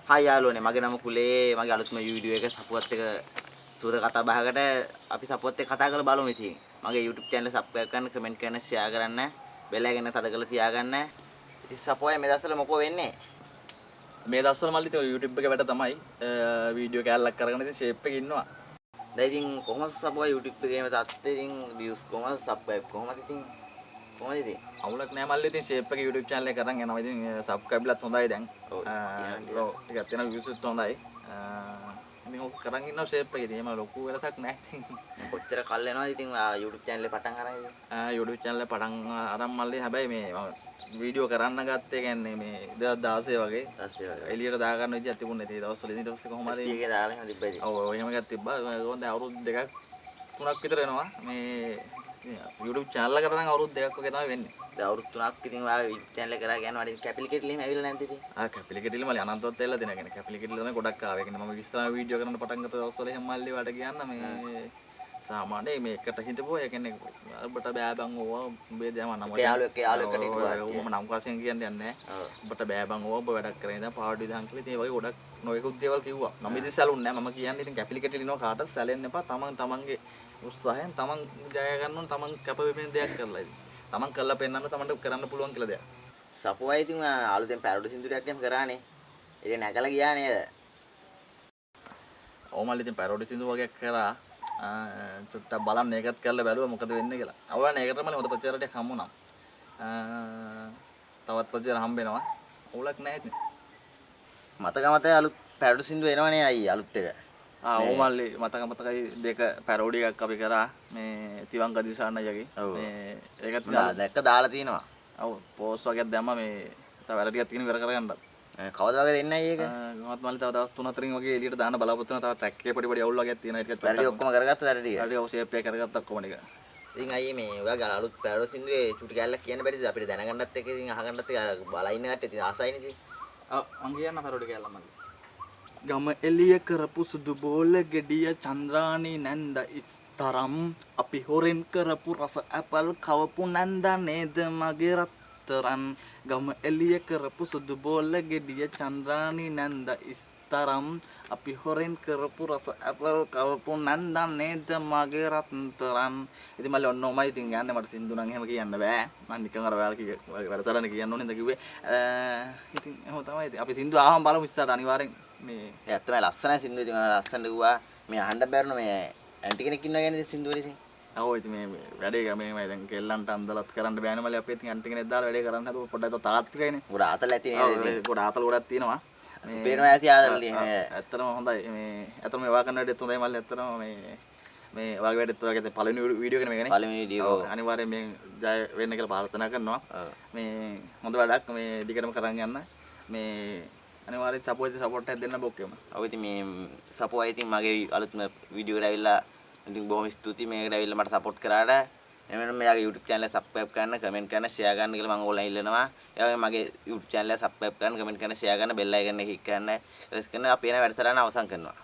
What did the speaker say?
Hi යාළුවනේ, මගේ නම කුලේ. මගේ අලුත්ම වීඩියෝ එක සපුවත් එක සුවද කතා බහකට අපි සපුවත් එක්ක කතා කරලා බලමු ඉතින්. මගේ YouTube channel subscribe කරන්න, comment කරන්න, share කරන්න, බෙල් එකන තද කරලා තියාගන්න. ඉතින් සපුවයි මේ දවස්වල මොකෝ වෙන්නේ? මේ දවස්වල මල්ලි ඉතින් ඔය YouTube එකේ වැඩ තමයි. වීඩියෝ කෑල්ලක් අරගෙන ඉතින් ෂේප් එකේ ඉන්නවා. දැන් ඉතින් කොහොමද සපුවා YouTube එකේ එහෙම තත්ත්වය, ඉතින් views කොහොමද, subscribe කොහොමද, ඉතින් කොහොමද ඉතින්? අවුලක් නෑ මල්ලි, ඉතින් ෂේප් එකේ YouTube channel එක අරන් යනවා. ඉතින් subscribe ලත් හොඳයි දැන්. ඔව්, ඔව්, ටිකක් තියෙනවා, views උත් හොඳයි. ඉතින් ඔක කරන් ඉන්නවා ෂේප් එකේ. ඉතින් එහෙම ලොකු වෙනසක් නෑ ඉතින්. කොච්චර කල් යනවද ඉතින් ඔයා YouTube channel එක පටන් අරන් ඉතින්? YouTube channel එක පටන් අරන් මල්ලි, හැබැයි මේ මම වීඩියෝ කරන්න ගත්තේ කියන්නේ මේ 2016 වගේ. ඊපස්සේ වගේ. එළියට දාගන්න විදියක් තිබුණේ නැති. ඒ දවස්වල ඉතින් ඊට පස්සේ කොහොම හරි SP එකේ දාලා එහෙම තිබ්බා ඉතින්. ඔව් ඔව්, එහෙම එකක් තිබ්බා. දැන් අවුරුදු දෙකක් තුනක් විතර වෙනවා මේ YouTube channel එකට නම් අවුරුදු දෙකක් වගේ තමයි වෙන්නේ. දැන් අවුරුදු තුනක් ඉතින් ඔයා YouTube channel එක කරා කියන්නේ වඩා කැපිලි කෙටලි එහෙම ඇවිල්ලා නැද්ද ඉතින්? ආ, කැපිලි කෙටලි මල්ලි අනන්තවත් ඇවිල්ලා දෙනවා. කියන්නේ කැපිලි කෙටලි තමයි ගොඩක් ආවේ. ඒ කියන්නේ මම ඉස්සරහ වීඩියෝ කරන්න පටන් ගත්ත දවස්වල එහෙම මල්ලි වට කියන්න මේ සාමාන්‍යයෙන් මේ එකට හිටපුවා. ඒ කියන්නේ ඔබට බෑ බං ඕවා, උඹේ දේ මම නම එක යාළුවෙක් යාළුවෙක් එකට හිටපුවා. ඔව්, මම නම් වශයෙන් කියන්න යන්නේ නැහැ. ඔබට බෑ බං ඕවා, ඔබ වැඩක් කරගෙන ඉඳන් පාඩු විදහන් කියලා ඉතින් ඒ වගේ ගොඩක් නොයෙකුත් දේවල් කිව්වා. මම ඉතින් සැලුන්නේ නැහැ. මම කියන්නේ ඉතින් කැපිලි කෙටලි ඉන්නවා කාටවත් සැලෙන්න එපා. තමන් තමන්ගේ උත්සාහයෙන් තමන් ජය ගන්න ඕන, තමන් කැප වෙමින් දෙයක් කරලා ඉතින්. තමන් කරලා පෙන්නන්න තමන්ට කරන්න පුළුවන් කියලා දෙයක්. සපුවයි ඉතින් ඔයා අලුතෙන් පැරොඩි සින්දුරයක් එහෙම කරානේ. ඉතින් නැගලා ගියා නේද? ඔව් මල්ලි, ඉතින් පැරොඩි සින්දු වගේක් කරා. චුට්ටක් බලන්න ඒකත් කරලා බැලුවා මොකද වෙන්නේ කියලා. අවුලක් නෑ, ඒකට මල්ලි හොඳ ප්‍රතිචාර ටිකක් හම්බුණා. තවත් ප්‍රතිචාර හම්බ වෙනවා. අවුලක් නෑ ඉතින්. මතක මතකයි අලුත් පැරොඩි සින්දුව එනවනේ අයියේ අලුත් එක. ආ ඔව් මල්ලි, මතක මතකයි දෙක පැරොඩි එකක් අපි කරා මේ තිවංක දිශාන් අයියාගේ. මේ ඒකත් දැක්ක දාලා තිනවා. ඔව්, පෝස්ට් වගේක් දැම්මා මේ තව වැඩ ටිකක් තියෙන ඉවර කරගන්නත්. කවද වගේ දෙන්නයි ඒක? කොහොමත් මල්ලි තව දවස් 3-4කින් වගේ එළියට දාන්න බලාපොරොත්තු වෙනවා. තව ට්‍රැක් එකේ පොඩි පොඩි අවුල් වගේක් තියෙනවා. ඒ ටිකත් වැඩි ඔක්කොම කරගත්තද වැඩ ටික? වැඩි ඔව්, ෂේප් එක කරගත්තා ඔක්කොම ටික. ඉතින් අයියේ මේ ඔයාගේ අලුත් පැරොඩි සින්දුවේ චුටි කැල්ලක් කියන්න බැරිද? අපිට දැනගන්නත් එක්ක ඉතින් අහගන්නත් එක්ක අර බලා ඉන්න කට්ටිය ඉතින් ආසයිනේ ඉතින්. ඔව්, මං කියන්න පැරොඩි කැල්ල මල්ලි. ගම එළිය කරපු සුදු බෝල ගෙඩිය චන්ද්‍රානි නැන්ද ඉස්තරම්, අපි හොරෙන් කරපු රස ඇපල් කවපු නැන්ද නේද මගේ රත්තරන්. ගම එළිය කරපු සුදු බෝල ගෙඩිය චන්ද්‍රානි නැන්ද ඉස්තරම්, අපි හොරෙන් කරපු රස ඇපල් කවපු නැන්ද නේද මගේ රත්තරන්. ඉතින් මල්ලි ඔන්න ඔමයි ඉතින් යන්නේ. මට සින්දු නම් එහෙම කියන්න බෑ. මං නිකන් අර ඔයාලා කිය වැඩසටහන කියන්න ඕනේ නේද කිව්වේ. ඉතින් එහෙම තමයි. ඉතින් අපි සින්දු ආවම බලමු ඉස්සරහට අනිවාර්යෙන් මේ. ඒ ඇත්තම ලස්සනයි සින්දුව. ඉතින් ඔයාලා ලස්සනට කිව්වා. මේ අහන්න බැරිනු මේ ඇන්ටි කෙනෙක් ඉන්නවා කියන්නේ ඉතින් සින්දුවල ඉතින්. ඔව්, ඉතින් මේ වැඩේ මේමයි දැන් කෙල්ලන්ට අන්දලත් කරන්න බෑනේ මල්ලි. අපි ඉතින් ඇන්ටි කෙනෙක් දාලා වැඩේ කරන්න හදුවා පොඩ්ඩක්. ඒක තාත්විකයිනේ. ගොඩ ආතල් ඇති නේද ඉතින්? ගොඩ ආතල් ගොඩක් තියෙනවා. සුපිරිම ඇති ආතල් ඉතින්. ඇත්තටම හොඳයි මේ. ඇත්තටම මේවා කරන වැඩෙත් හොඳයි මල්ලි. ඇත්තටම මේ මේ ඔයාගේ වැඩෙත් ඔයාගේ දැන් පළවෙනි වීඩියෝ එකනේ මේකනේ. පළවෙනි වීඩියෝ. අනිවාර්යෙන් මේ ජය වෙන්න කියලා ප්‍රාර්ථනා කරනවා. මේ හොඳ වැඩක් මේ දිගටම කරන් යන්න. මේ අනිවාර්යෙන් සපෝට් එකක් දෙන්න බොක්කෙම. ඔව්, ඉතින් මේ සපෝයි ඉතින් මගේ අලුත්ම වීඩියෝ එකට ඇවිල්ලා ඉතින් බොහොම ස්තුතියි මේකට ඇවිල්ලා මට සපෝට් කරාට. එමෙන්න මෙයාගේ YouTube channel එක subscribe කරන්න, comment කරන්න, share කරන්න කියලා මම ඕගොල්ලන් ඉල්ලනවා. ඒ වගේම මගේ YouTube channel එක subscribe කරන්න, comment කරන්න, share කරන්න, bell icon එක click කරන්න. ඊට පස්සේ අපි එන වැඩසටහන අවසන් කරනවා.